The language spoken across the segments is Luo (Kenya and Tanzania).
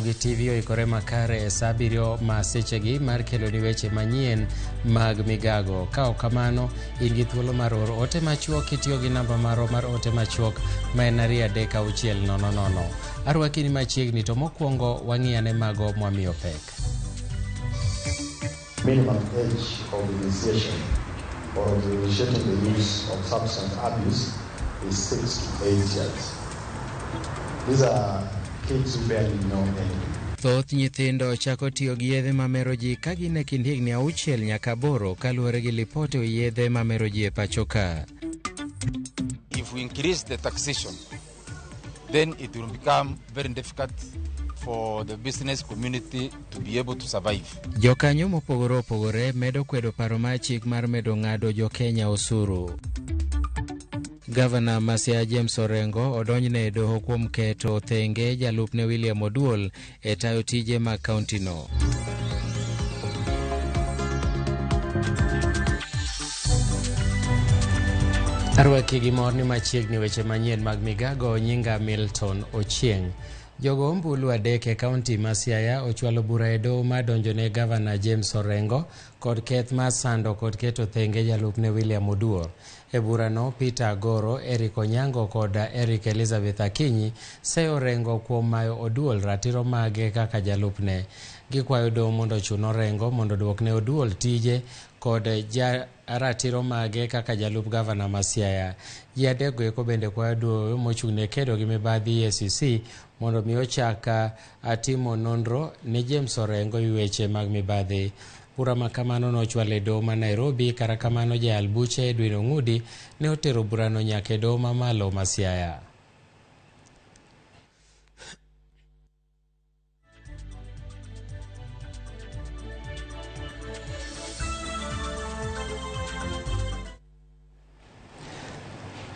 Ramogi TV oikore makare e sa abiriyo ma sechegi mar keloni weche manyien mag migago. Ka ok kamano, in gi thuolo mar oro ote machuok kitiyo gi namba marwa mar ote machuok ma en 23600. Arwaki ni machiegni to mokwongo wang'iyane mago mwamiyo pek. Minimum age of initiation or of initiating the use of substance abuse is 6 to 8 years. These are kids who barely know anything. Thoth nyithindo chako tiyo gi yedhe mamero ji ka gin e kind higni 6 nyaka 8 kaluwore gi lipot e wi yedhe mamero ji e pacho ka. If we increase the taxation, then it will become very difficult for the business community to be able to survive. Jokanyo mopogore opogore medo kwedo paro mar chik mar medo ng'ado jo Kenya osuru. Gavana ma Siaya James Orengo odonjne e doho kuom keto thenge jalupne William Oduol e tayo tije mag kauntino. Arwaki gi mor ni machiegni weche manyien mag migago. Nyinga Milton Ochieng. Jogo ombulu 3 e kaunti ma Siaya ochwalo bura e doho mar donjone Gavana James Orengo kod keth mar sando kod keto thenge jalupne William Oduor. E burano, Peter Agoro, Eric Onyango kod Eric Elizabeth Akinyi seyo Orengo kuom mayo Oduol ratiro mage kaka jalupne. Gikwayo doho mondo ochun Orengo mondo oduokne Oduol tije kod ratiro mage kaka jalup gavana ma Siaya. Ji adekgo eko bende kwayo doho mochung'ne kedo gi mibadhi EACC mondo mi ochak timo nonro ne James Orengo e weche mag mibadhi. Bura ma kamano nochwal e doho ma Nairobi, kata kamano jayal buche Edwin Ong'udi ne otero burano nyaka e doho mamalo ma Siaya.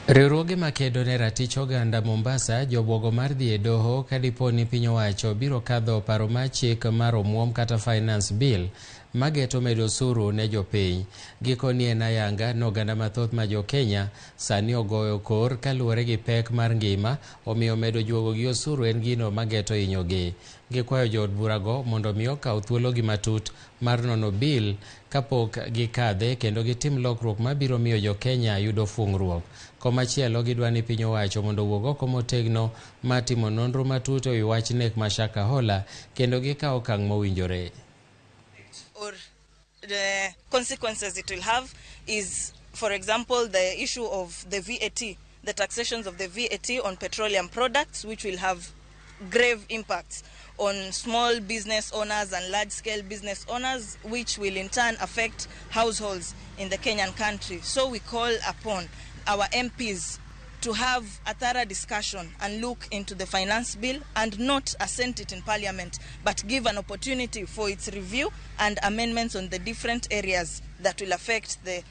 Riwruoge makedo ne ratich oganda Mombasa jobwogo mar dhi e doho kadipo ni piny owacho biro kadho paro mar chik mar omuom kata finance bill mageto medo osuru ne jopiny. Gikoni en ayanga ni oganda mathoth ma jo Kenya sani ogoyo kor kaluwore gi pek mar ngima, omiyo medo juogo gi osuru en gino mageto hinyogi. Gikwayo jood burago mondo mi okaw thuologi matut mar nono bill kapok gikadhe kendo gitim lokruok mabiro miyo jo Kenya yudo fung'ruok. Komachielo gidwa ni piny owacho mondo owuog oko motegno mar timo nonro matut e wi wach nek ma Shakahola kendo gikaw okang' mowinjore. Or the consequences it will have is, for example, the issue of the VAT, the taxations of the VAT on petroleum products, which will have grave impacts on small business owners and large-scale business owners, which will in turn affect households in the Kenyan country. So we call upon our MPs to have a thorough discussion and look into the finance bill and not assent it in parliament, but give an opportunity for its review and amendments on the different areas that will affect the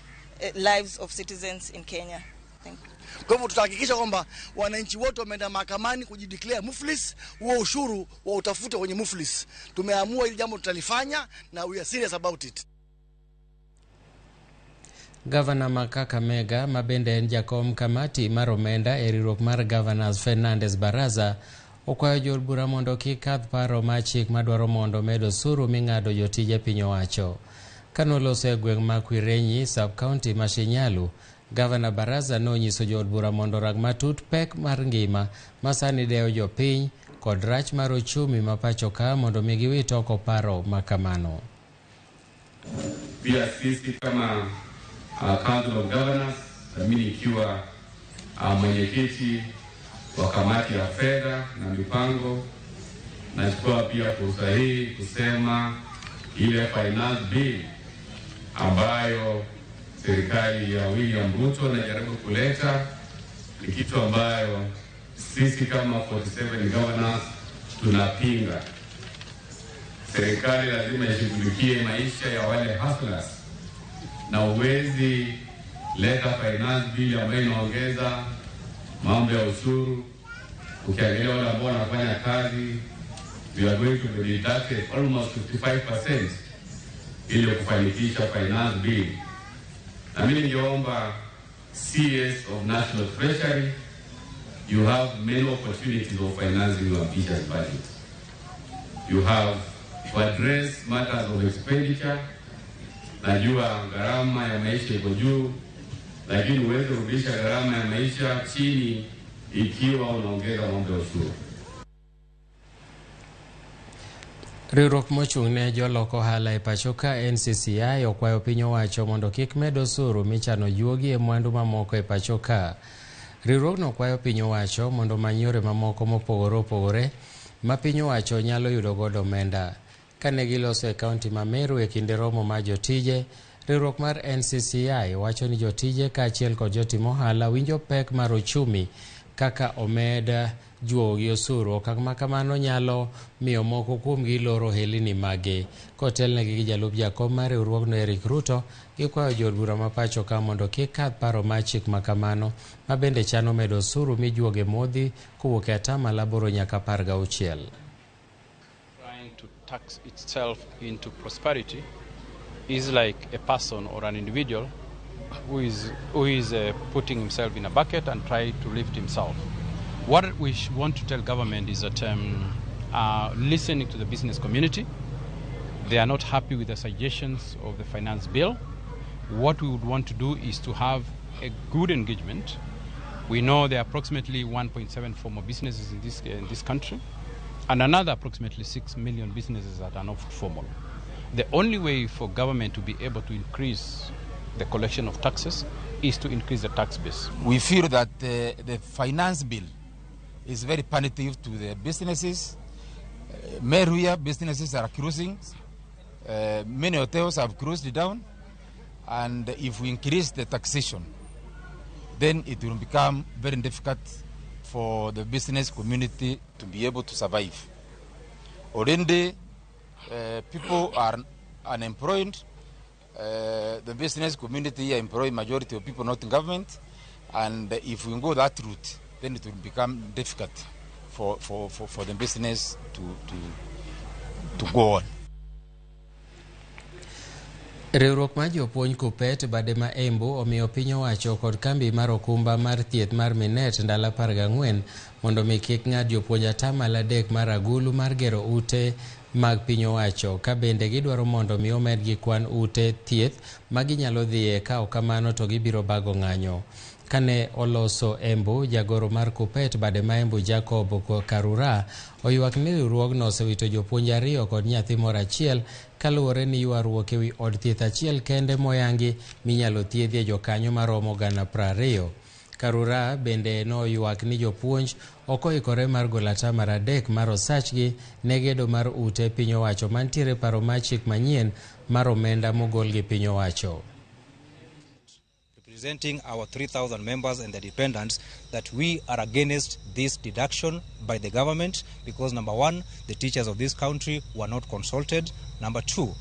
lives of citizens in Kenya. Thank you. Kwa hivyo tutahakikisha kwamba wananchi wote wameenda mahakamani kujideclare muflis, huo ushuru wa utafute kwenye muflis. Tumeamua hili jambo tutalifanya na we are serious about it. Gavana ma Kakamega ma bende en jakom kamati mar omenda e riwruok mar Governors Fernandes Baraza okwayo jood bura mondo kik kadh paro mar chik madwaro mondo med osuru ming'ado jotije piny owacho. Kanoloso e gweng' ma Kwirenyi, sub-county ma Shinyalu, Gavana Baraza nonyiso jood bura mondo orang matut pek mar ngima ma sani dewo jopiny kod rach mar ochumi ma pacho ka mondo mi giwit oko paro ma kamano. Pia sisi kama Council of Governors, na mimi nikiwa mwenyekiti wa kamati ya fedha na mipango, nachukua pia fursa hii kusema ile finance bill ambayo serikali ya William Ruto inajaribu kuleta ni kitu ambayo sisi kama 47 governors tunapinga. Serikali lazima ishughulikie maisha ya wale hustlers, na uwezi leta finance bill ambayo inaongeza mambo ya ushuru. Ukiangalia wale ambao wanafanya kazi, we are going to be deducted almost 55% ili kufanikisha finance bill. Na mimi ningeomba CS of National Treasury, you have many opportunities of financing your ambitious budget. You have to address matters of expenditure. Najua gharama ya maisha iko juu, lakini huwezi kurudisha gharama ya maisha chini ikiwa unaongeza mambo ya ushuru. Riwruok mochung' ne jolok ohala e pacho ka NCCI okwayo piny owacho mondo kik med osuru michano juogi e mwandu mamoko e pacho ka. Riwruogno kwayo piny owacho mondo omany yore mamoko mopogore opogore ma piny owacho nyalo yudo godo omenda. Kane giloso e kaunti ma Meru e kinde romo mar jotije, riwruok mar NCCI wacho ni jotije kaachiel kod jotim ohala winjo pek mar ochumi kaka omed juogi osuru. Okang' ma kamano nyalo miyo moko kuomgi loro ohelni magi. Kotelnegi gi jalup jakom mar riwruogno Eric Ruto, gikwayo jood bura ma pacho ka mondo kik kadh paro mar chik ma kamano, ma bende chano medo osuru mijuoge modhi kowuok e atamalo 8 nyaka 16. Trying to tax itself into prosperity is like a person or an individual who is putting himself in a bucket and try to lift himself. What we want to tell government is that listening to the business community, they are not happy with the suggestions of the finance bill. What we would want to do is to have a good engagement. We know there are approximately 1.7 formal businesses in this country, and another approximately 6 million businesses that are not formal. The only way for government to be able to increase the collection of taxes is to increase the tax base. We feel that the finance bill is very punitive to the businesses. Meru here, businesses are closing. Many hotels have closed down. And if we increase the taxation, then it will become very difficult for the business community to be able to survive. Already, people are unemployed. The business community employ majority of people not in government. And if we go that route, then it will become difficult for the business to go on. Riwruok mar jopuonj KUPPET bade ma Embu omiyo piny owacho kod kambi mar okumba mar thieth mar Minet ndalo 14 mondo mi kik ng'ad jopuonj 3% mar agulu mar gero ute mag piny owacho, ka bende gidwaro mondo mi omedgi kwan ute thieth ma ginyalo dhiye, ka ok kamano to gibiro bago ng'anyo. Kane oloso Embu, jagoro mar KUPPET bade ma Embu Jacob Karura oywak ni riwruogno osewito jopuonj ariyo kod nyathi moro achiel kaluwore ni ywaruok ewi od thieth achiel kende moyangi minyalo thiedhie jokanyo maromo 20,000. Karura bende noywak ni jopuonj ok oikore mar golo 3% mar osachgi ne gedo mar ute piny owacho mantiere paro mar chik manyien mar omenda mogol gi piny owacho. Representing our 3,000 members and the dependents, that we are against this deduction by the government because, number one, the teachers of this country were not consulted. Number two,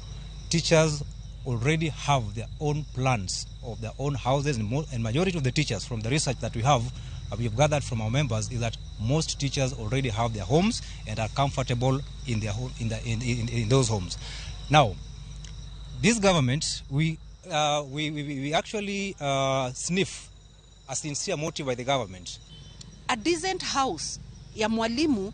teachers already have their own plans of their own houses, and majority of the teachers, from the research that we have gathered from our members, is that most teachers already have their homes and are comfortable in their home, in, the, in those homes. Now, this government, we actually sniff a sincere motive by the government. A decent house ya mwalimu,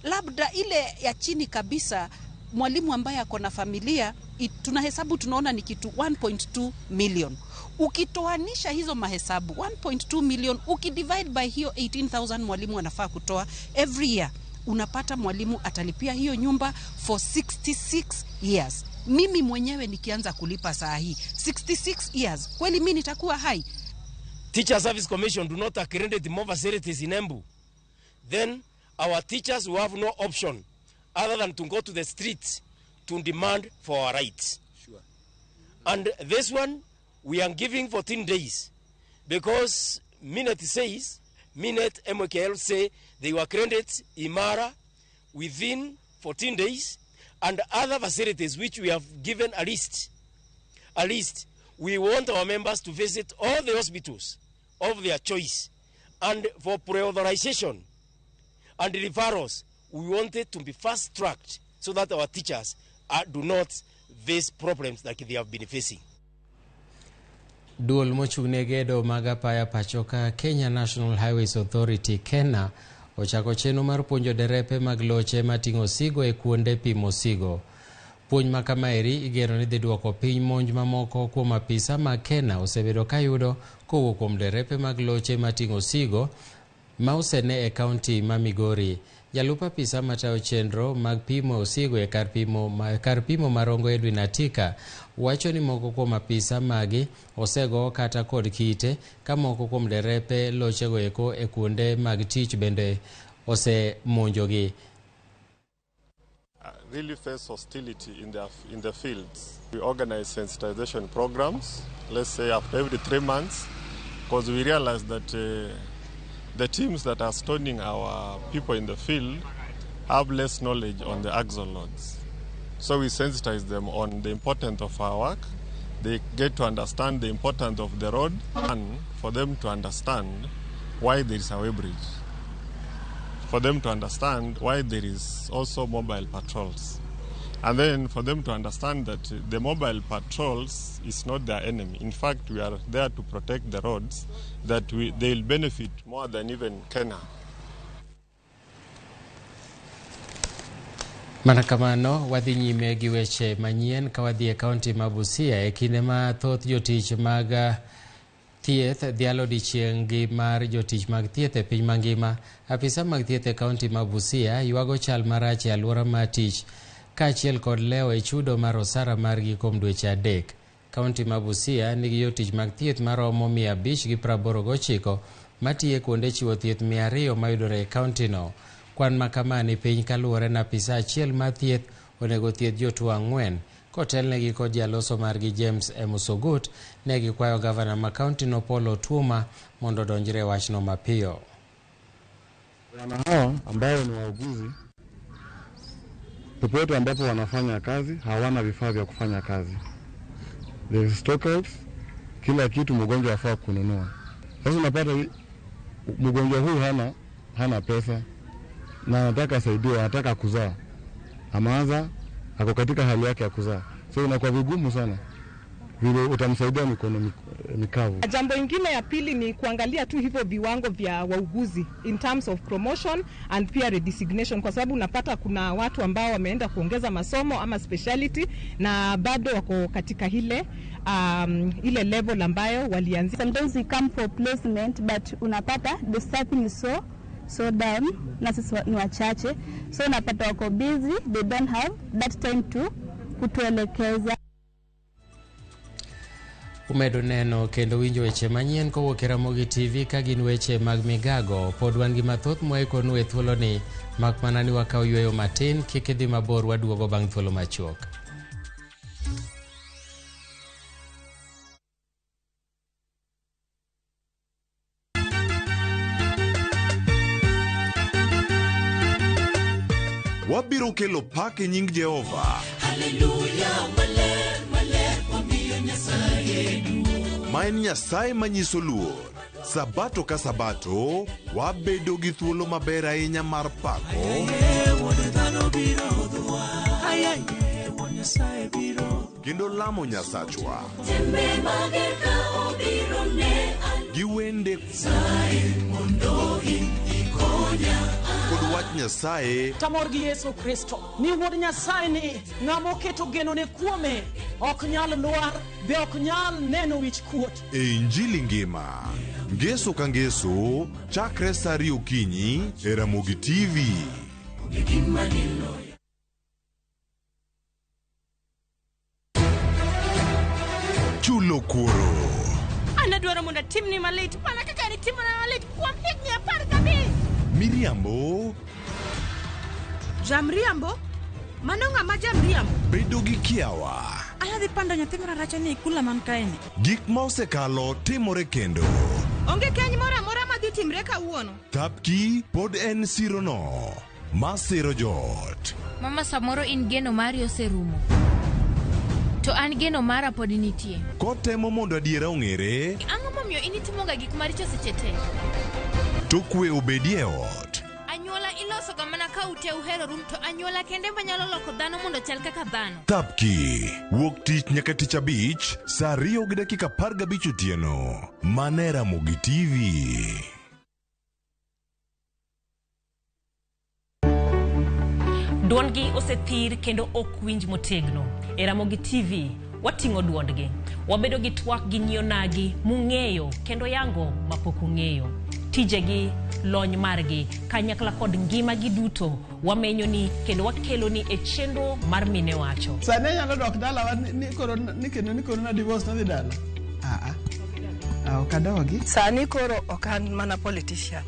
labda ile ya chini kabisa, mwalimu ambaye ako na familia, tunahesabu tunaona ni kitu 1.2 million. Ukitoanisha hizo mahesabu, 1.2 million ukidivide by hiyo 18,000 mwalimu anafaa kutoa every year, unapata mwalimu atalipia hiyo nyumba for 66 years. Mimi mwenyewe nikianza kulipa saa hii 66 years, kweli mi nitakuwa hai? Teacher Service Commission do not accredit more facilities in Embu, then our teachers will have no option other than to go to the streets to demand for our rights. And this one, we are giving 14 days because Minet says, Minet MKL say they will accredit Imara within 14 days, and other facilities which we have given a list. A list. We want our members to visit all the hospitals of their choice. And for pre-authorization and referrals, we want it to be fast-tracked so that our teachers do not face problems like they have been facing. Duol mochung' ne gedo mag apaya pacho ka, Kenya National Highways Authority, KeNHA, ochako chenro mar puonjo derepe mag loche mating'o osigo e kuonde pimo osigo. Puonj ma kamaeri igeno ni dhi duoko piny monj mamoko kuom apisa ma Kena osebedo kayudo kowuok kuom derepe mag loche mating'o osigo ma osene e kaunti ma Migori. Jalup apisa matayo chenro mag pimo osigo e kar pimo ma Rongo Edwin Atika wacho ni moko kuom apisa magi osego kata kod kite ka moko kuom derepe lochego eko e kuonde mag tich bende osemonjogi. Really face hostility in the fields. We organize sensitization programs, let's say after every 3 months, because we realize that the teams that are stoning our people in the field have less knowledge on the axle loads. So we sensitize them on the importance of our work. They get to understand the importance of the road and for them to understand why there is a weighbridge, for them to understand why there is also mobile patrols. And then for them to understand that the mobile patrols is not their enemy. In fact, we are there to protect the roads, that they'll benefit more than even Kenya. Mana kamano, wadhi nyime gi weche manyien ka wadhi e kaunti ma Busia e kinde ma thoth jotich mag thieth dhialo odiechieng' gi mar jotich mag thieth e piny mangima. Apisa mag thieth e kaunti ma Busia ywago chal marach e alwora mar tich kaachiel kod lewo e chudo mar osara margi kuom dweche 3. Kaunti ma Busia nigi jotich mag thieth maromo 589 matiyo kuonde chiwo thieth 200 mayudore e kauntino. Kwan ma kama ni piny kaluwore na apisa achiel mar thieth onego thieth jotuo 4. Kotelnegi kod jaloso margi James Emusogut, ne gikwayo gavana ma kauntino Paul Otuoma mondo odonjre e wachno mapiyo. Vijana hawa ambao ni wauguzi, popote ambapo wanafanya kazi hawana vifaa vya kufanya kazi. The stockouts, kila kitu mgonjwa afaa kununua. Sasa unapata mgonjwa huyu hana pesa na anataka saidiwa, anataka kuzaa. Amaanza ako katika hali yake ya kuzaa. So inakuwa vigumu sana vile utamsaidia mikono mikavu. Jambo ingine ya pili ni kuangalia tu hivyo viwango vya wauguzi in terms of promotion and peer redesignation, kwa sababu unapata kuna watu ambao wameenda kuongeza masomo ama speciality na bado wako katika ile level ambayo walianzia. Sometimes we come for placement but unapata the staffing is so down na sisi ni wachache, so unapata wako busy, they don't have that time to kutuelekeza. Umedo neno kendo winjo weche manyien kowuok e Ramogi TV ka gin weche mag migago. Pod wan gi mathoth mwaikonu e thuoloni, mak mana ni wakaw yweyo matin, kik idhi mabor, waduogo bang' thuolo machuok. Wabiro kelo pak e nying Jehova. Haleluya, maler, maler, wamiyo Nyasaye duong'. Ma en Nyasaye manyiso luor. Sabato ka sabato, wabedo gi thuolo maber ahinya mar pako kendo lamo Nyasachwa gi wende kod wach Nyasaye. Tamor gi Yesu Kristo ni wuod Nyasaye ni ng'ama oketo genone kuome ok nyal lwar, be ok nyal neno wich kuot. E Injili ngima, ngeso ka ngeso, chakre saa 2 okinyi e Ramogi TV. Chulo kuoro. An adwaro mondo atimni malit mana kaka nitimona malit kuom higni 15. Miriambo. Jamriambo? Mano ng'ama jamriambo? Bedo gi kiawa. Anadhi pando nyathi mararacha ni e kula man kaeni. Gik ma osekalo timore kendo. Onge keny moro amora madhi timre kawuono. Thapki pod en sirono ma siro joot. Mama, samoro in geno mari oserumo, to an geno mara pod nitie. Kotemo mondo adiera ong'ere. Ang'o momiyo in itimoga gik maricho seche te? To kwe obedie ot. Anyuola ilosoga mana ka ute uheroru, to anyuola kende manyalo loko dhano mondo chal kaka dhano. Thapki wuok tich nyaka tich abich saa 2:15 otieno. Mana e Ramogi TV. Duondgi osethir kendo ok winj motegno. E Ramogi TV, wating'o duondgi. Wabedo gi twak gi nyionagi mung'eyo kendo yango mapok ung'eyo. Tijegi, lony margi, kanyakla kod ngimagi duto wamenyoni kendo wakeloni e chenro mar Mine Wacho. Sani anyalo dok dalawa ni koro ni kendo ni koro na divorce nadhi dala. Ah ah. Ok adogi. Sani koro ok an mana politician.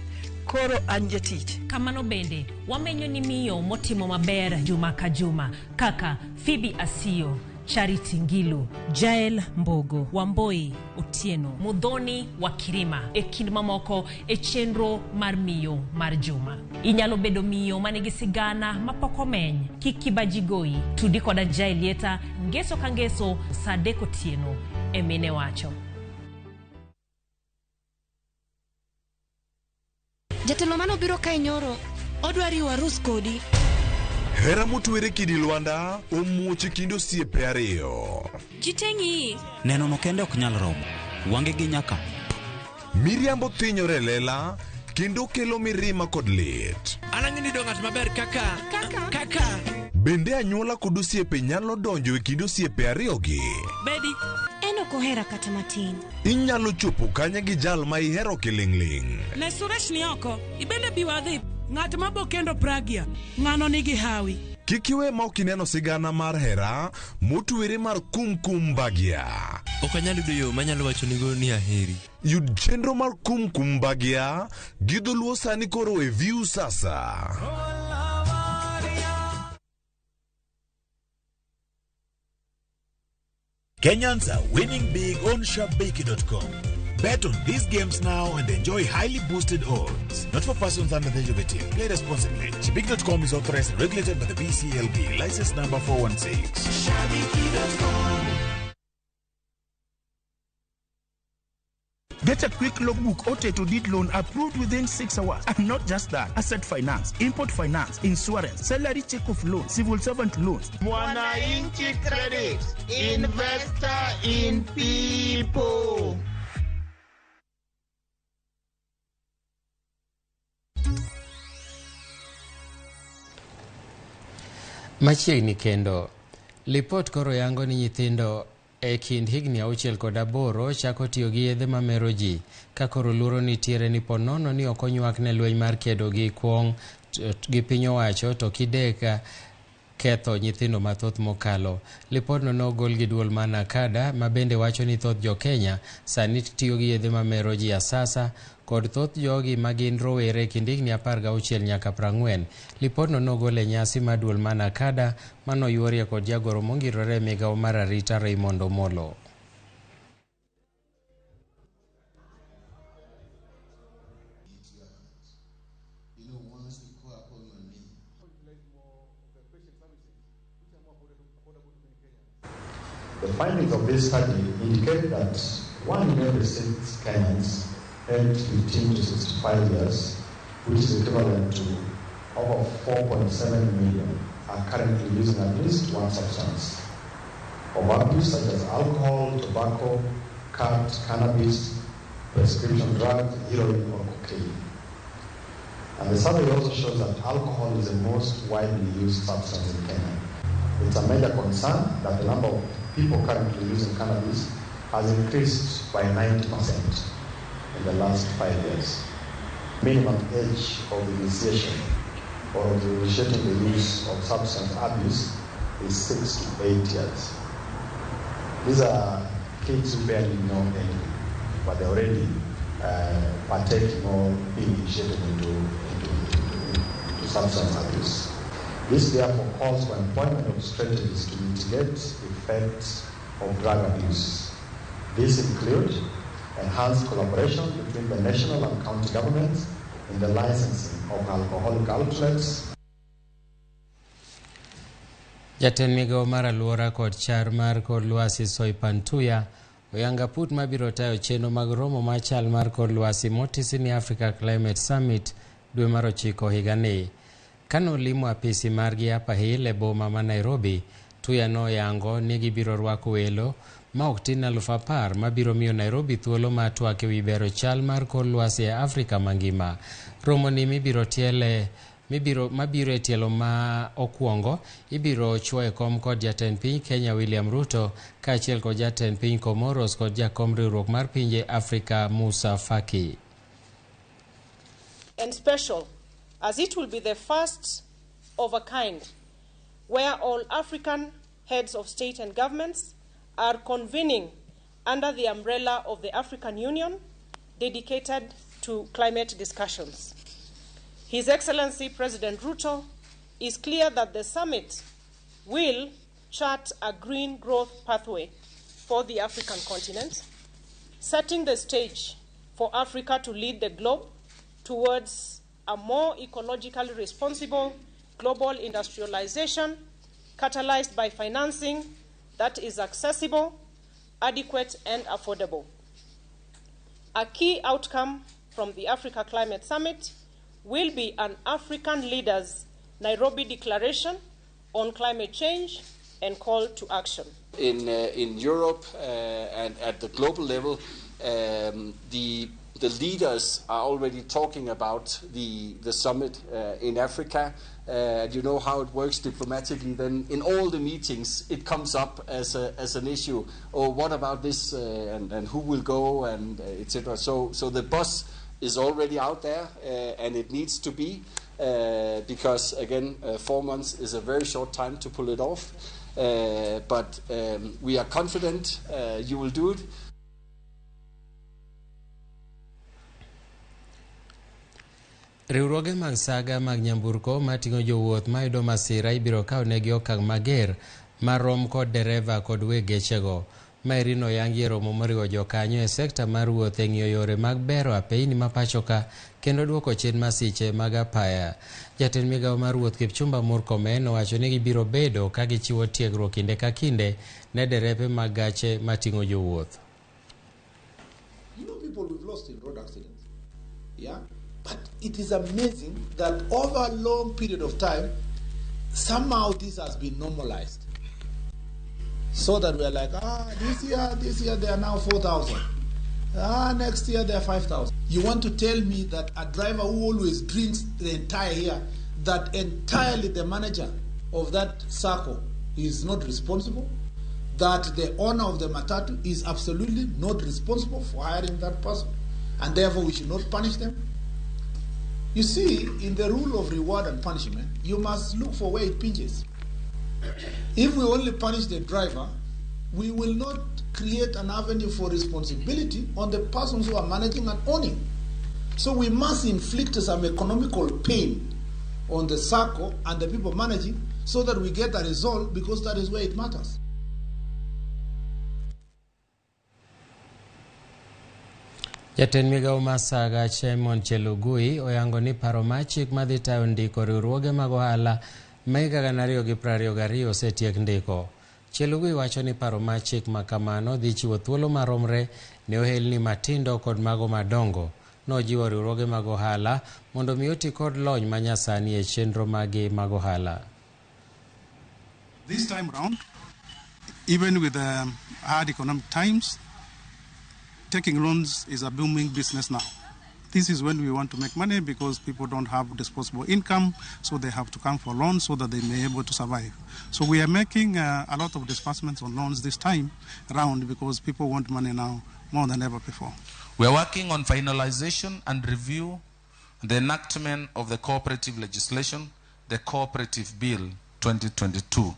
Koro an jatich. Kamano bende, wamenyo ni miyo motimo maber juma ka juma kaka Phoebe Asiyo, Charity Ngilu, Jael Mbogo, Wamboi Otieno, Muthoni wa Kirima e kind mamoko e chenro mar miyo mar juma. Inyalo bedo miyo manigi sigana mapok omeny. Kik kibaji goyi. Tudi koda Jael Lieta ngeso ka ngeso saa 3 otieno e Mine Wacho. Jatelo manobiro kae nyoro, odwa riwo arus kodi. Hera motwere kidi lwanda omuoch e kind osiepe ariyo. Ji te ng'iyi. Neno no kende ok nyal romo. Wange gi nyaka. Miriambo thinyore e lela kendo kelo mirima kod lit. An ang'e ni yudo ng'at maber kaka kaka kaka. Bende anyuola kod osiepe nyalo donjo e kind osiepe ariyogi? Bedi. En ok ohera kata matin. Inyalo chopo kanye gi jal ma ihero kiling'ling'? Ne Suresh ni oko. Ibende bi wadhi. Ng'at ma bo kendo Pragya, ng'ano nigi hawi. Kik iwe ma ok ineno sigana mar hera motwere mar Kumkum Bhagya. Ok anyal yudo yo manyalo wachonigo ni aheri. Yud chenro mar Kumkum Bhagya gi dholuo sani koro e View Sasa. Kenyans are winning big on Shabiki.com. Bet on these games now and enjoy highly boosted odds. Not for persons under the age of 18. Play responsibly. Shabiki.com is authorized and regulated by the BCLB. License number 416. Shabiki.com. Get a quick logbook or title deed loan approved within 6 hours. And not just that, asset finance, import finance, insurance, salary check of loan, civil servant loans. Mwananchi Credit, investor in people. Machiegni kendo, lipot koro yango ni nyithindo e kind higni 6 kod 8 chako tiyo gi yedhe mamero ji ka koro luoro nitiere ni ponono ni ok onywak ne lweny mar kedo gi kuong' gi piny owacho to kidek ketho nyithindo mathoth mokalo. Lipodno nogol gi duol mar NACADA ma bende wacho ni thoth jo Kenya sani tiyo gi yedhe mamero ji asasa kod thoth jogi ma gin rowere e kind higni 16 nyaka 40. Lipodno nogol e nyasi mar duol mar NACADA manoyuorie kod jagoro mongirore e migawo mar arita Raymond Omolo. The findings of this study indicate that 1 in every 6 Kenyans aged 15 to 65 years, which is equivalent to over 4.7 million, are currently using at least one substance of abuse such as alcohol, tobacco, cat, cannabis, prescription drugs, heroin, or cocaine. And the survey also shows that alcohol is the most widely used substance in Kenya. It's a major concern that the number of people currently using cannabis has increased by 90% in the last 5 years. Minimum age of initiation or of initiating the use of substance abuse is 6 to 8 years. These are kids who barely know anything, but they're already partaking or being initiated into substance abuse. This therefore calls for employment of strategies to mitigate effects of drug abuse. These include enhanced collaboration between the national and county governments in the licensing of alcoholic outlets. Jatend migawo mar alwora kod char mar kor lwasi Soipan Tuya oyanga put mabiro tayo chenro mag romo mar chal mar kor lwasi motisi ni Africa Climate Summit dwe mar 9 higani. Kanolimo apisi margi Upper Hill e boma ma Nairobi, Tuya noyango ni gibiro rwako welo ma ok tin 10,000 mabiro miyo Nairobi thuolo mar twak ewi bero chal mar kor lwasi e Afrika mangima. Romo ni mibiro tiele mibiro mabiro e tielo ma okwongo ibiro chwo e kom kod jatend piny Kenya William Ruto kaachiel kod jatend piny Comoros kod jakom riwruok mar pinje Afrika Musa Faki. And special, as it will be the first of a kind where all African heads of state and governments are convening under the umbrella of the African Union dedicated to climate discussions. His Excellency President Ruto is clear that the summit will chart a green growth pathway for the African continent, setting the stage for Africa to lead the globe towards a more ecologically responsible global industrialization catalyzed by financing that is accessible, adequate, and affordable. A key outcome from the Africa Climate Summit will be an African Leaders Nairobi Declaration on climate change and call to action. In Europe and at the global level, the leaders are already talking about the summit in Africa. And you know how it works diplomatically. Then in all the meetings, it comes up as an issue. Oh, what about this? And who will go? And etc. So the buzz is already out there, and it needs to be, because again, 4 months is a very short time to pull it off. But we are confident you will do it. Riwruoge mag saga mag nyamburko mating'o jowuoth mayudo masira ibiro kawnegi okang' mager marom kod dereva kod weg gechego. Maeri noyangi e romo moriwo jokanyo e sekta mar wuoth e ng'iyo yore mag bero apeyni ma pachoka kendo duoko chien masiche mag apaya. Jatend migawo mar wuoth Kipchumba Murkomen owacho ni gibiro bedo ka gichiwo tiegruok kinde ka kinde ne derepe mag gache mating'o jowuoth. You know people we've lost in road accidents. Yeah? But it is amazing that over a long period of time, somehow this has been normalized. So that we are like, this year they are now 4,000. Next year they are 5,000. You want to tell me that a driver who always drinks the entire year, that entirely the manager of that circle is not responsible? That the owner of the matatu is absolutely not responsible for hiring that person? And therefore we should not punish them? You see, in the rule of reward and punishment, you must look for where it pinches. If we only punish the driver, we will not create an avenue for responsibility on the persons who are managing and owning. So we must inflict some economical pain on the circle and the people managing so that we get a result, because that is where it matters. Jatend migawo mar Saga Simon Chelugui oyango ni paro mar chik madhi tayo ndiko riwruoge mag ohala ma higa 2022 osetiek ndiko. Chelugui wacho ni paro mar chik ma kamano dhi chiwo thuolo maromre ne ohelni matindo kod mago madongo. Nojiwo riwruoge mag ohala mondo mi oti kod lony manyasani e chenro magi mag ohala. This time round, even with the hard economic times, taking loans is a booming business now. This is when we want to make money because people don't have disposable income, so they have to come for loans so that they may be able to survive. So we are making a lot of disbursements on loans this time round because people want money now more than ever before. We are working on finalization and review the enactment of the cooperative legislation, the Cooperative Bill 2022,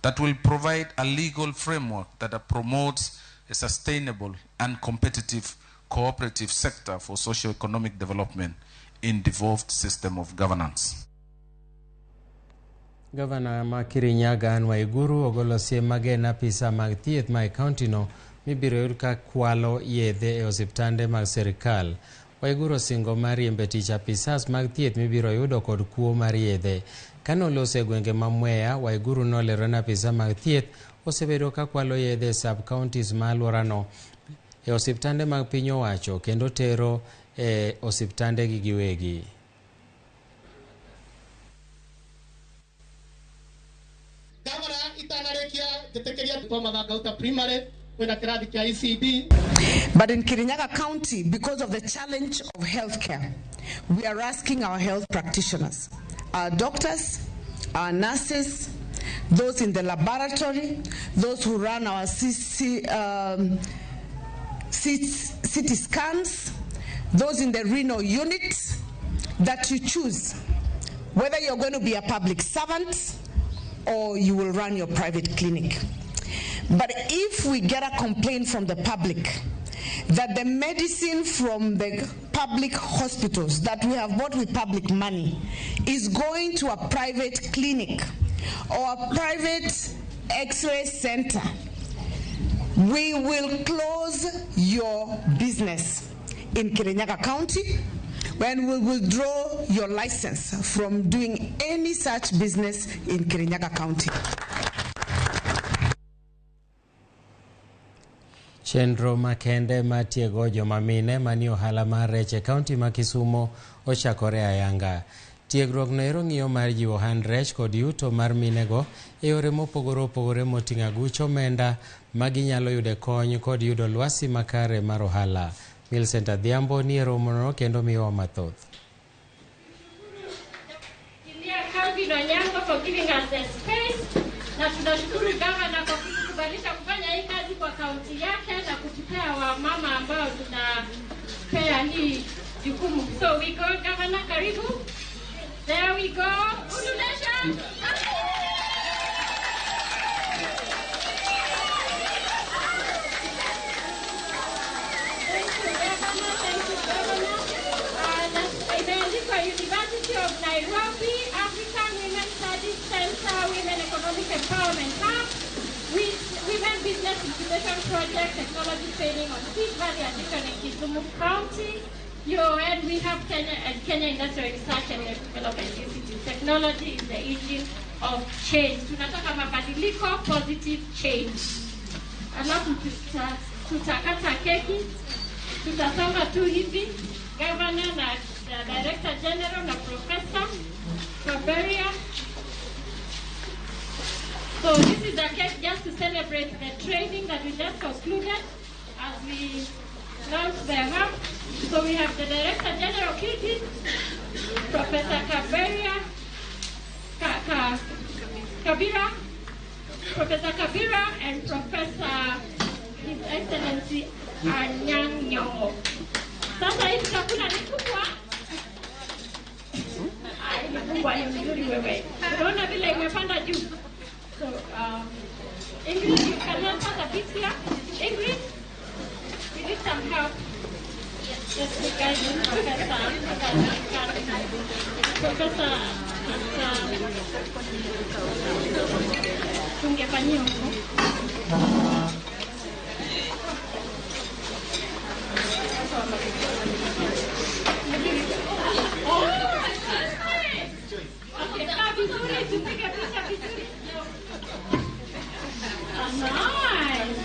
that will provide a legal framework that promotes a sustainable and competitive cooperative sector for socio-economic development in devolved system of governance. Governor ma Kirinyaga Anne Waiguru ogolo siem mager ne apisa mag thieth ma e kaunti no mibiro yud ka kwalo yedhe e osiptande mag sirikal. Waiguru osingo mar riembo tich apisas mag thieth mibiro yudo kod kuo mar yedhe. Kane oloso e gwenge ma Mwea, Waiguru nolero ni apisa mag thieth osebedo ka kwalo yedhe e sub counties ma alworano e osiptande mag piny owacho kendo tero e osiptande gi giwegi. But in Kirinyaga County, because of the challenge of healthcare, we are asking our health practitioners, our doctors, our nurses, those in the laboratory, those who run our CT scans, those in the renal unit, that you choose whether you're going to be a public servant or you will run your private clinic. But if we get a complaint from the public that the medicine from the public hospitals that we have bought with public money is going to a private clinic or a private x-ray center, we will close your business in Kirinyaga County when we will withdraw your license from doing any such business in Kirinyaga County. Chenro makende mar tiego joma mine manie ohala mar rech e kaunti ma Kisumo ochakore ayanga. Tiegruok no ero ng'iyo mar jiwo ohand rech kod yuto mar minego e yore mopogore opogore moting'o aguch omenda ma ginyalo yude kony kod yudo lwasi makare mar ohala. Millicent Adhiambo ni e romono kendo miyowa mathoth. Calvin Onyango for giving us the space, na tunashukuru gavana kwa kutukubalisha kufanya hii kazi kwa kaunti yake na kutupea wamama ambao tunapea hii jukumu. So we go, Governor, karibu. There we go. Indonesia. Thank you, Governor. Thank you, Governor. Imeandikwa University of Nairobi, African Women Studies Center, Women Economic Empowerment Hub, Women Business Incubation Project, Technology Training on Fish Value Addition in Kisumu County, UN, we have Kenya and Kenya Industrial Research and Development Institute. Technology is the engine of change. Tunataka mabadiliko, positive change. Alafu tutakata keki, tutasonga tu hivi, Governor na Director General na Professor Kaberia. So this is a cake just to celebrate the training that we just concluded as we launch the hub. So we have the Director General Kirgis, Professor Kaberia, Kabira, Professor Kabira, and Professor His Excellency Anyang' Nyong'o. Sasa hivi chakula ni kubwa. Ai, ni kubwa, ni mzuri wewe. Unaona vile imepanda juu. So, Ingrid, you can help us a bit here. Ingrid, we need some help. Just to guide Professor, tungefanyia huko. Okay, kaa vizuri, tupige picha vizuri. Nice.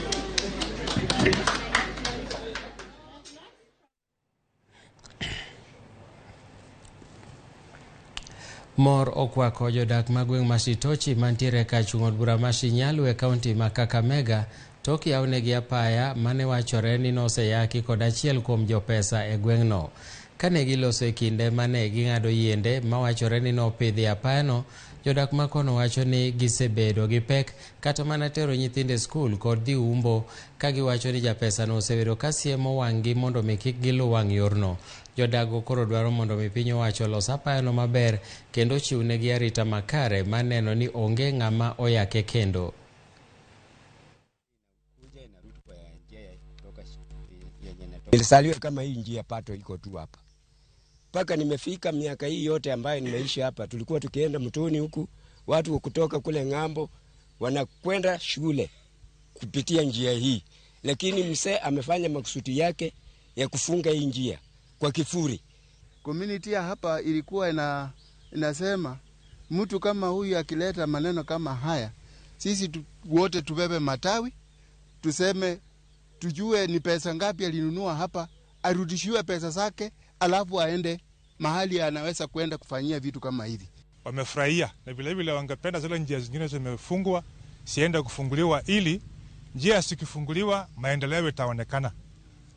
Mor okwako jodak mag gweng' ma Sitochi mantiere kar chung' od bura ma Shinyalu e kaunti ma Kakamega tok yawnegi apaya mane wachore ni noseyaki kod achiel kuom jopesa e gweng'no. Kane giloso e kinde mane ging'ado yiende mawachore ni nopidhi apayano, jodak makono wacho ni gisebedo gi pek kata mana tero nyithindo e skul kod dhi umbo, ka giwacho ni japesano osebedo ka siemo wang'gi mondo mi kik giluw wang' yorno. Jodago koro dwaro mondo mi piny owacho olos apayano maber kendo ochiwnegi arita makare mar neno ni onge ng'ama oyake kendo. Nilisaliwa kama hii njia pato iko tu hapa. Mpaka nimefika miaka hii yote ambayo nimeishi hapa, tulikuwa tukienda mtoni huku, watu kutoka kule ng'ambo wanakwenda shule kupitia njia hii. Lakini mzee amefanya makusudi yake ya kufunga hii njia kwa kifuri. Community ya hapa ilikuwa inasema mtu kama huyu akileta maneno kama haya, sisi wote tubebe matawi, tuseme tujue ni pesa ngapi alinunua hapa, arudishiwe pesa zake, alafu aende mahali anaweza kwenda kufanyia vitu kama hivi. Wamefurahia na vile vile wangependa zile njia zingine zimefungwa siende kufunguliwa, ili njia zikifunguliwa maendeleo itaonekana,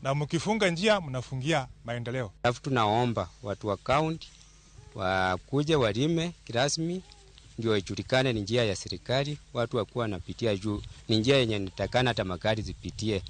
na mkifunga njia mnafungia maendeleo. Alafu tunaomba watu wa county Wakuje walime kirasmi ndio ijulikane ni njia ya serikali, watu wakuwa wanapitia juu, ni njia yenye nitakana hata magari zipitie.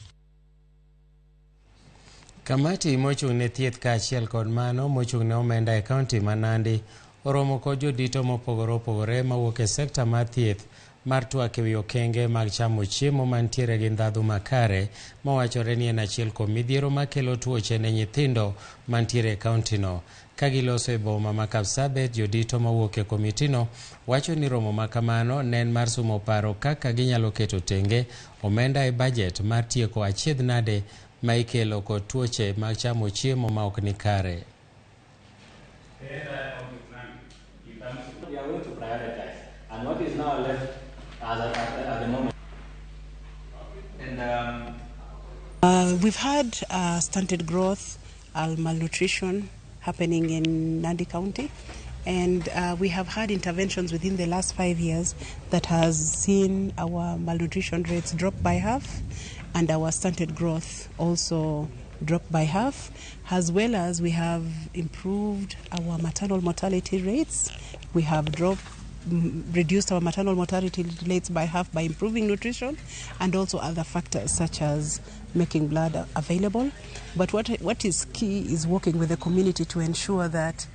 Kamati mochung' ne thieth kaachiel kod mano mochung' ne omenda e kaunti ma Nandi oromo kod jodito mopogore opogore mawuok e sekta mar thieth mar twak ewi okenge mag chamo chiemo mantiere gi ndhadhu makare mawachore ni en achiel kuom midhiero makelo tuoche ne nyithindo mantiere e kauntino. Ka giloso e boma ma Kapsabet, jodito mawuok e komitino wacho ni romo ma kamano ne en mar sumo paro kaka ginyalo keto tenge omenda e bajet mar tieko achiedh nade ma ikelo kod tuoche mag chamo chiemo ma ok ni kare. We are going to prioritize, and what is now left at the moment. And we've had stunted growth, malnutrition happening in Nandi County, and we have had interventions within the last 5 years that has seen our malnutrition rates drop by half and our stunted growth also drop by half, as well as we have improved our maternal mortality rates. We have reduced our maternal mortality rates by half by improving nutrition and also other factors such as making blood available. But what is key is working with the community to ensure that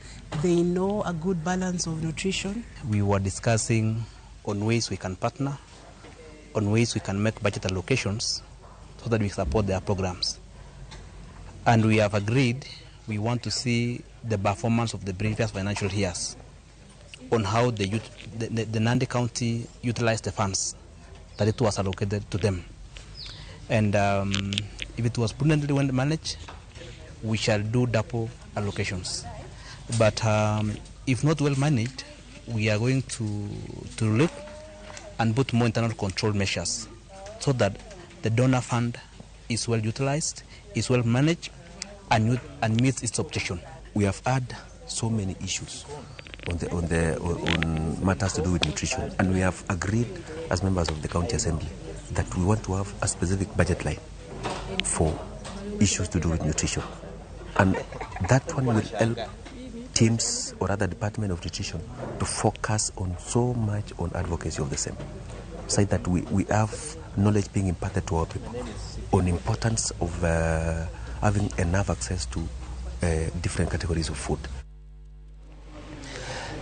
they know a good balance of nutrition. We were discussing on ways we can partner, on ways we can make budget allocations so that we support their programs. And we have agreed we want to see the performance of the previous financial years on how the Nandi County utilized the funds that it was allocated to them. And if it was prudently well managed, we shall do double allocations. But if not well managed, we are going to look and put more internal control measures so that the donor fund is well utilized, is well managed, and meets its objection. We have had so many issues on matters to do with nutrition, and we have agreed as members of the County Assembly that we want to have a specific budget line for issues to do with nutrition, and that one will help teams or other Department of Nutrition to focus on so much on advocacy of the same, so that we have knowledge being imparted to our people on importance of having enough access to different categories of food.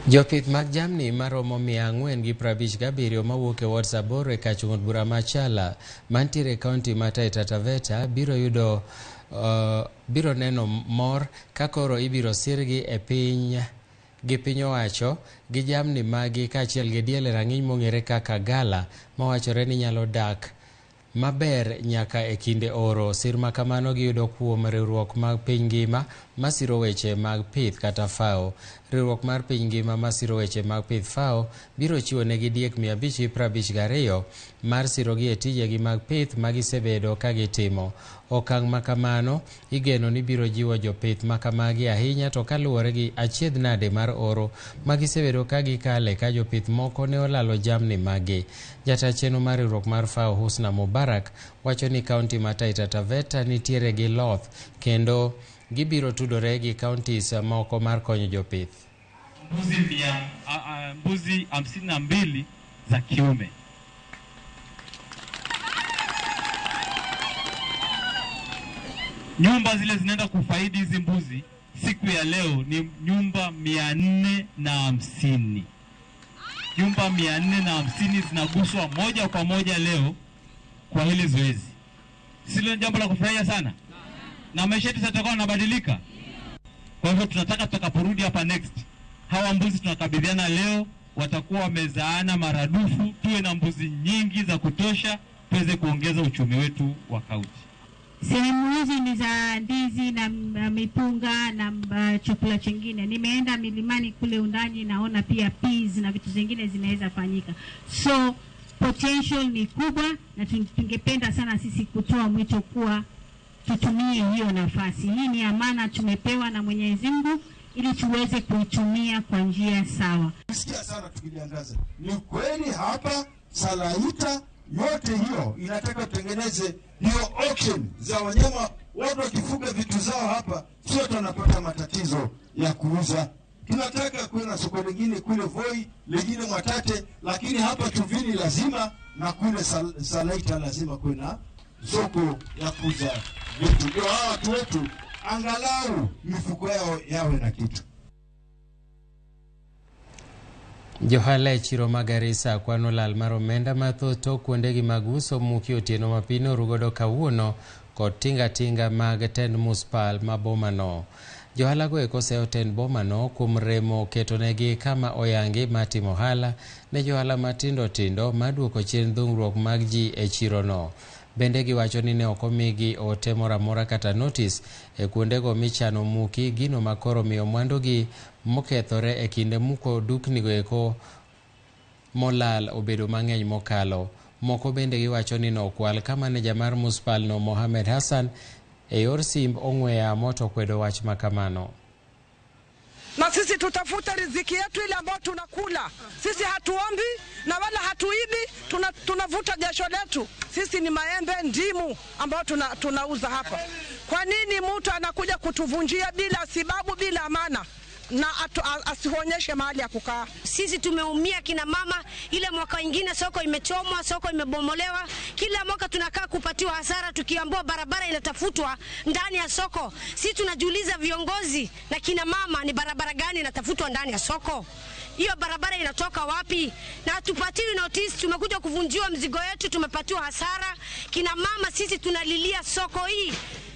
Jopith mag jamni maromo 457 mawuok e wards 8 e kach od bura ma Chala mantiere e kaunti ma Taita Taveta biro neno mor ka koro ibiro sirgi e piny gi piny owacho gi jamni magi kaachiel gi diel e rang'iny mong'ere kaka gala mawachore ni nyalo dak maber nyaka e kinde oro. Sir ma kamano giyudo kuom riwruok mag piny ngima masiro weche mag pith kata FAO. Riwruok mar piny ngima masiro weche mag pith FAO biro chiwo negi diek 552 mar sirogi e tijegi mag pith magisebedo ka gitimo. Okang' ma kamano igeno ni biro jiwo jopith makamagi ahinya to kaluwore gi achiedh nade mar oro magisebedo ka gikale ka jopith moko ne olalo jamni magi. Jata chenro mar riwruok mar FAO Husna Mubarak wacho ni kaunti ma Taita Taveta nitiere gi loth kendo gibiro tudore gi counties moko mar konyo jopith. Mbuzi 52 za kiume. Nyumba zile zinaenda kufaidi hizi mbuzi siku ya leo ni nyumba 450. Nyumba 450 zinaguswa moja kwa moja leo kwa hili zoezi. Silo jambo la kufurahia sana. Na maisha yetu yatakuwa yanabadilika. Kwa hivyo tunataka tutakaporudi hapa next, hawa mbuzi tunakabidhiana leo watakuwa wamezaana maradufu, tuwe na mbuzi nyingi za kutosha tuweze kuongeza uchumi wetu wa kaunti. Sehemu hizi ni za ndizi na mipunga na chakula chingine. Nimeenda milimani kule undani, naona pia peas na vitu zingine zinaweza fanyika. So potential ni kubwa na tungependa sana sisi kutoa mwito kuwa tutumie hiyo nafasi. Hii ni amana tumepewa na Mwenyezi Mungu ili tuweze kuitumia kwa njia sawa. Sikia sana tukijiangaza. Ni kweli hapa Salaita yote hiyo inataka tutengeneze hiyo auction za wanyama. Watu wakifuga vitu zao hapa sio tunapata matatizo ya kuuza. Tunataka kuwe na soko lingine kule Voi, lingine Mwatate, lakini hapa Chumvini lazima na kule Salaita lazima kuwe na soko ya kuuza vitu, ndio hawa watu wetu angalau mifuko yao yawe na kitu. Johala e chiro ma Garissa kwano lal mar omenda mathoth tok kuondegi mag uso muki otieno ma piny orugodo kawuono kod tinga tinga mag tend muspal ma bomano. Johala go eko oseyo tend bomano kuom remo ketonegi kama oyangi mar timo ohala ne johala matindo tindo maduoko chien dhungruok mag ji e chirono. Bende giwacho ni ne ok omigi ote moro amora kata notis e kuondego michano muki, gino makoro miyo mwandugi mokethore e kinde muko duknigo eko molal obedo mang'eny mokalo. Moko bende giwacho ni nokwal ka maneja mar muspal no Mohamed Hassan e yor simb ong'we yamo to kwedo wach makamano. Na sisi tutafuta riziki yetu ile ambayo tunakula. Sisi hatuombi na wala hatuibi, tunavuta jasho letu. Sisi ni maembe, ndimu ambayo tunauza hapa. Kwa nini mtu anakuja kutuvunjia bila sababu, bila amana na asionyeshe mahali ya kukaa? Sisi tumeumia kina mama, ile mwaka ingine soko imechomwa, soko imebomolewa. Kila mwaka tunakaa kupatiwa hasara, tukiambiwa barabara inatafutwa ndani ya soko. Sisi tunajiuliza viongozi na kina mama, ni barabara gani inatafutwa ndani ya soko? Hiyo barabara inatoka wapi? Na hatupatiwi notice, tumekuja kuvunjiwa mzigo yetu, tumepatiwa hasara. Kina mama sisi tunalilia soko hii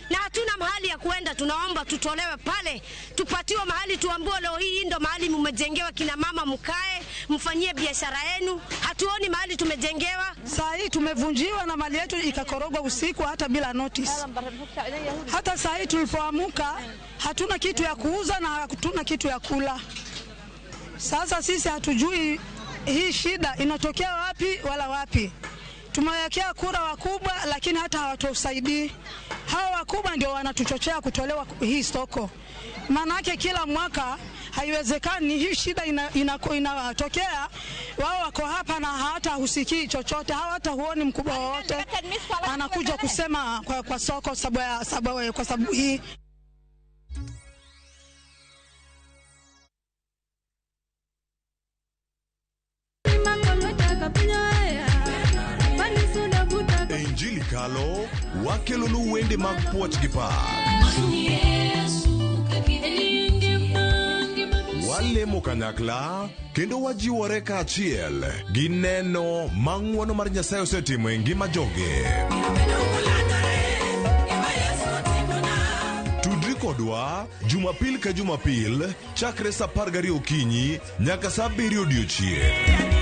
na hatuna mahali ya kuenda. Tunaomba tutolewe pale, tupatiwe mahali, tuambiwe leo hii ndo mahali mmejengewa kina mama, mkae mfanyie biashara yenu. Hatuoni mahali tumejengewa. Saa hii tumevunjiwa na mali yetu ikakorogwa usiku hata bila notice. Hata saa hii tulipoamka hatuna kitu ya kuuza na hatuna kitu ya kula. Sasa sisi hatujui hii shida inatokea wapi wala wapi. Tumewekea kura wakubwa lakini hata hawatusaidii. Hawa wakubwa ndio wanatuchochea kutolewa hii soko. Maanake kila mwaka haiwezekani hii shida inatokea, wao wako hapa na hata husikii chochote, hata huoni mkubwa wowote anakuja kusema kwa soko sababu kwa sababu hii. Injili Kalo wakelonu wende mag puoch gi pak. Walemo kanyakla kendo wajiwore kaachiel gi neno ma ng'wono mar Nyasaye osetimo e ngima joge. Tudri kodwa Jumapil ka Jumapil chakre saa 12 okinyi nyaka saa 7 odiochieng'.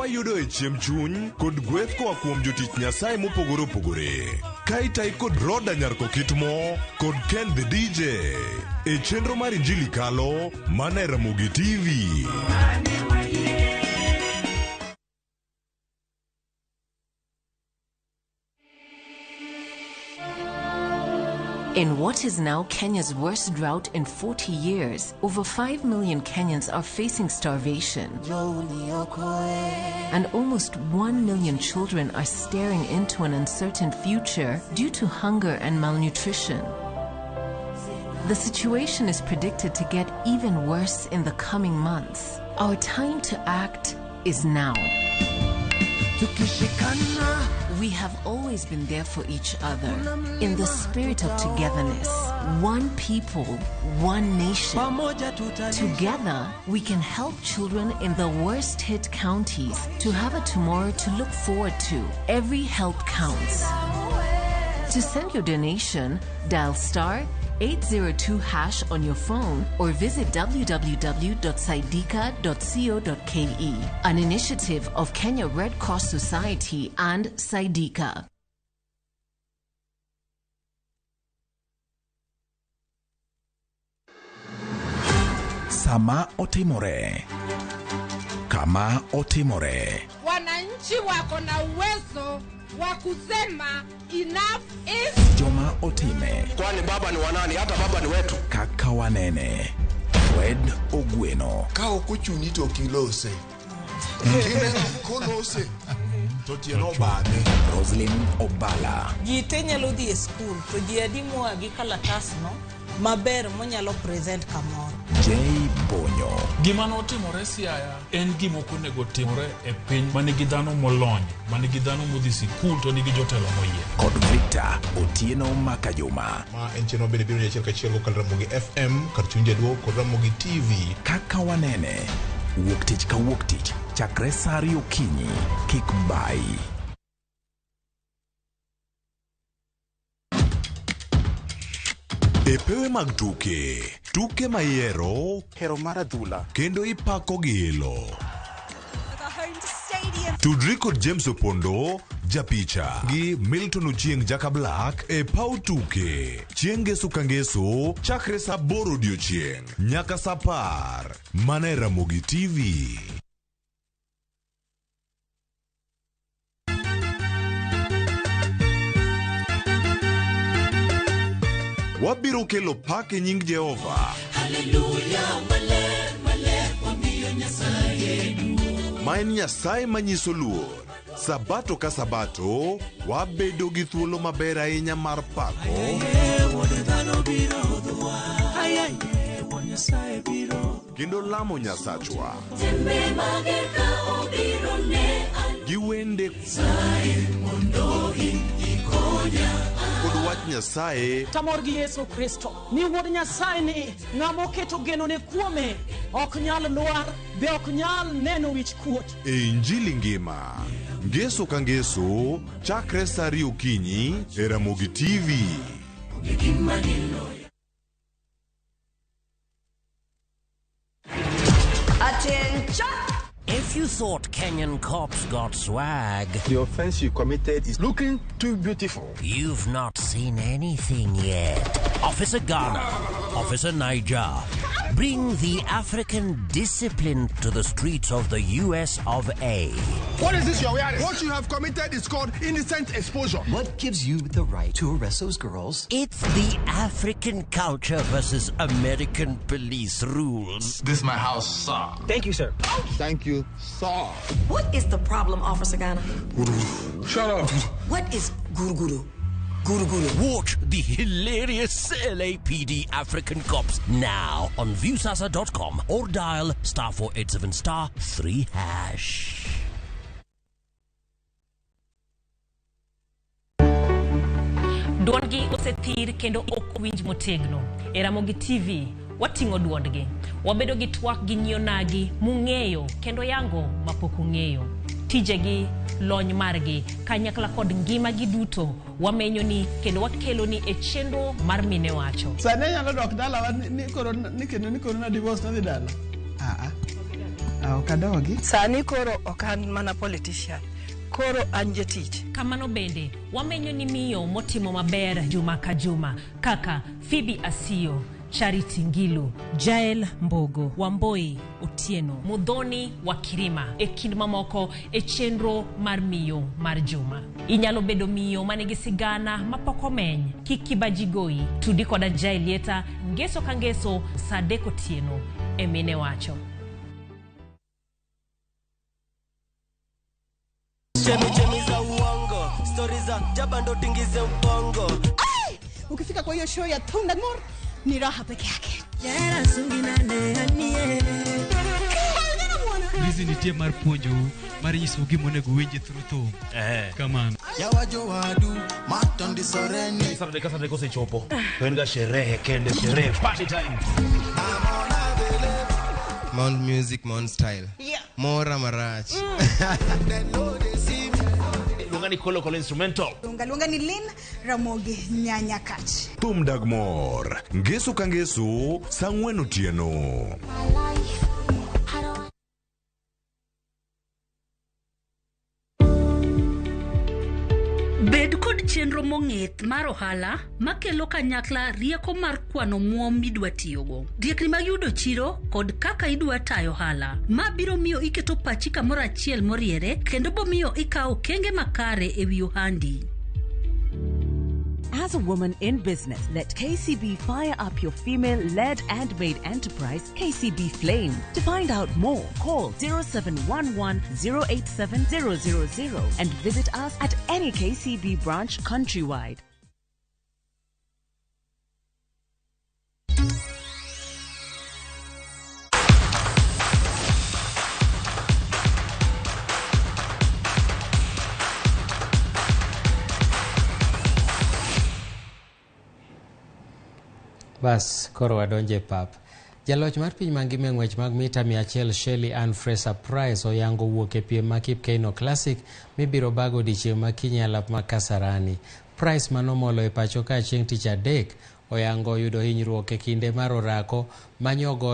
Wayudo e chiemb chuny kod gweth koa kuom jotich Nyasaye mopogore opogore. Ka itai kod Roda Nyarko Kitmo kod Ken the DJ e chenro mar Injili Kalo mana e Ramogi TV. In what is now Kenya's worst drought in 40 years, over 5 million Kenyans are facing starvation. And almost 1 million children are staring into an uncertain future due to hunger and malnutrition. The situation is predicted to get even worse in the coming months. Our time to act is now. We have always been there for each other in the spirit of togetherness. One people, one nation. Together, we can help children in the worst hit counties to have a tomorrow to look forward to. Every help counts. To send your donation, dial star 802# on your phone or visit www.saidika.co.ke. An initiative of Kenya Red Cross Society and Saidika. Sama otimore. Kama otimore. Wananchi wako na uwezo wa kusema enough is. Joma otime. Kwani baba ni wanani? Hata baba ni wetu. Kaka wanene. Fred Ogweno. Ka ok ochuni to ok ilose. Kineno kolose to tieno bade. Roslyn Obala. Ji te nyalo dhi e skul to ji adi moa gi kalatasno maber monyalo present kamoro. J Bonyo. Gima notimore Siaya en gima ok onego timore e piny manigi dhano molony, manigi dhano modhi sikul to nigi jotelo moyier. Kod Victor Otieno Makajuma. Ma en chenro bende biro achiel kachiel kokalo Ramogi FM kar chuny jaduo kod Ramogi TV. Kaka wanene. Wuok tich ka wuok tich chakre saa ariyo okinyi. Kik bayi. E pewe mag tuke, tuke mayiero, hero mar adhula, kendo ipako gi ilo. Tudri kod James Opondo, japicha, gi Milton Ochieng Jaka Black e paw tuke. Chieng' ngeso ka ngeso, chakre saa 8 odiochieng' nyaka saa 10. Mana e Ramogi TV. Wabiro kelo pak e nying Jehova. Haleluya, maler, maler, wamiyo Nyasaye duong'. Ma en Nyasaye manyiso luor. Sabato ka sabato, wabedo gi thuolo maber ahinya mar pako kendo lamo Nyasachwa gi wende kod wach Nyasaye Tamor gi Yesu Kristo ni wuod Nyasaye ni ng'ama oketo genone kuome ok nyal lwar be ok nyal neno wich kuot. E Injili ngima. Ngeso ka ngeso, chakre saa 2 okinyi e Ramogi TV. Attention! If you thought Kenyan cops got swag, the offense you committed is looking too beautiful. You've not seen anything yet. Officer Ghana, Officer Niger, bring the African discipline to the streets of the US of A. What is this you're wearing? What you have committed is called indecent exposure. What gives you the right to arrest those girls? It's the African culture versus American police rules. This is my house, sir. Thank you, sir. Thank you, sir. What is the problem, Officer Ghana? Shut up. What is guru guru? Guru guru. Watch the hilarious LAPD African Cops now on Viusasa.com or dial *487 *3#. Duondgi osethir kendo ok winj motegno. E Ramogi TV wating'o duondgi. Wabedo gi twak gi nyionagi mung'eyo kendo yango mapok ung'eyo. Tijegi, lony margi, kanyakla kod ngimagi duto wamenyo ni kendo wakelo ni e chenro mar Mine Wacho. Sani anyalo dok dalawa ni koro ni kendo ni koro na divorce nadhi dala. Ok adogi. Sani koro ok an mana politician. Koro an jatich. Kamano bende wamenyo ni miyo motimo maber juma ka juma kaka Phoebe Asiyo, Charity Ngilu, Jael Mbogo, Wamboi Otieno, Mudhoni wa Kirima e kind mamoko e chenro mar miyo mar juma. Inyalo bedo miyo manigi sigana mapok omeny. Kik kibaji goyi, tudi koda Jael Lieta ngeso ka ngeso saa 3 otieno e Mine Wacho. Chemi za uongo, stories za jabando tingize ubongo. Ukifika kwa hiyo show ya Thundagmore ni raha peke yake. Hizi nitie mar puonjou mar nyisou gima onego uwinji through thum. Kamano. Yawajo wadu matondisoreni. Saturday ka Saturday kosechopo to en ga sherehe kende, sherehe party time. Mount music, Mount style. Yeah. Mora marach. Luonga ni Kolo Kolo instrumental. Luonga ni Lynn Ramogi Nyanyakach. Thum dag mor. Ngeso ka ngeso, saa 4 otieno. Bed kod chenro mong'ith mar ohala makelo kanyakla rieko mar kwano muom midwa tiyogo, riekni mag yudo chiro kod kaka idwa tayo ohala. Ma biro miyo iketo pachi kamoro achiel moriere kendo bomiyo ikawo okenge makare ewi ohandi. As a woman in business, let KCB fire up your female-led and made enterprise, KCB Flame. To find out more, call 0711 087 000 and visit us at any KCB branch countrywide. Bas, koro wadonje e pap. Jaloch mar piny mangima e ng'wech mag mita 100 Shelly Ann Fraser Price oyango wuok e piem ma Kip Keino Classic mibiro bago odiechieng' ma kiny e alap ma Kasarani. Price manomolo e pacho ka chieng' tich adek oyango yudo hinyruok e kinde mar orako manyogo